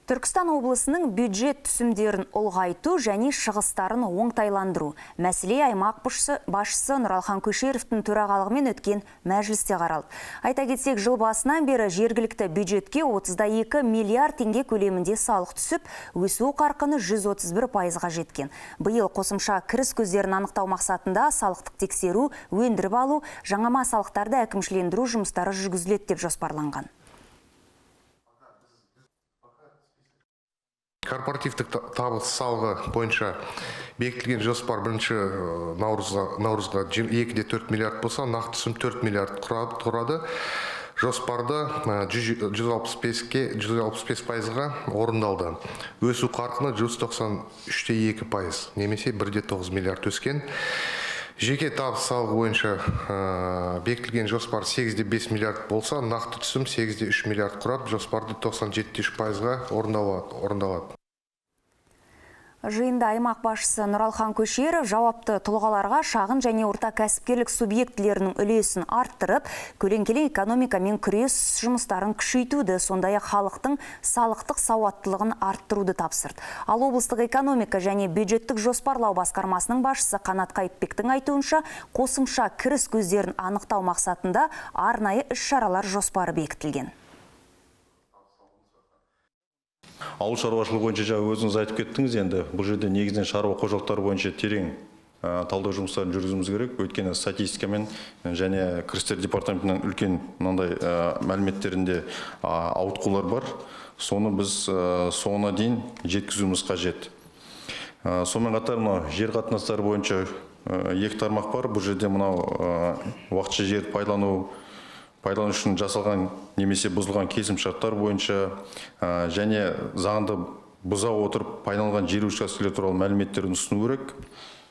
Түркістан облысының бюджет түсімдерін ұлғайту және шығыстарын оңтайландыру. Мәселе аймақ басшысы Нұралхан Көшеровтің төрағалығымен өткен мәжілісте қаралды. Айта кетсек, жыл басынан бері жергілікті бюджетке 32 миллиард теңге көлемінде салық түсіп, өсу қарқыны 131%-ға жеткен. Биыл қосымша кіріс көздерін анықтау мақсатында салықтық тексеру, өндіріп алу, жаңама салықтарды әкімшілендіру жұмыстары жүргізіледі деп жоспарланған. Корпоративтік табыс салығы бойынша бекітілген жоспар бірінші наурызға 2,4 миллиард болса, нақты түсім 4 миллиард құрады. Жоспарды 165%-ға орындалды. Өсу қарқыны 193,2%, немесе 1,9 миллиард өскен. Жеке табыс салығы бойынша бекітілген жоспар 8,5 миллиард болса, нақты түсім 8,3 миллиард құрап, жоспарды 97,3%-ға орындалады. Жиында аймақ басшысы Нұралхан Көшеров жауапты тұлғаларға шағын және орта кәсіпкерлік субъектілерінің үлесін арттырып, көлеңкелі экономикамен күрес жұмыстарын күшейтуді, сондай-ақ халықтың салықтық сауаттылығын арттыруды тапсырды. Ал облыстық экономика және бюджеттік жоспарлау басқармасының басшысы Қанат Қайыпбектің айтуынша, қосымша кіріс көздерін анықтау мақсатында арнайы іс-шаралар жоспары бекітілген. Ауыл шаруашылығы бойынша жаңа өзіңіз айтып кеттіңіз, енді бұл жерде негізінен шаруа қожалықтары бойынша терең талдау жұмыстарын жүргізуіміз керек. Өйткені статистикамен және кірістер департаментінің үлкен мынандай мәліметтерінде ауытқулар бар. Соны біз соңына дейін жеткізуіміз қажет. Сонымен қатар мынау жер қатынастары бойынша екі тармақ бар. Бұл жерде мынау уақытша жерді пайдалану үшін жасалған немесе бұзылған келісімшарттар бойынша және заңды бұза отырып пайдаланылған жер учаскелері туралы мәліметтерін ұсыну керек.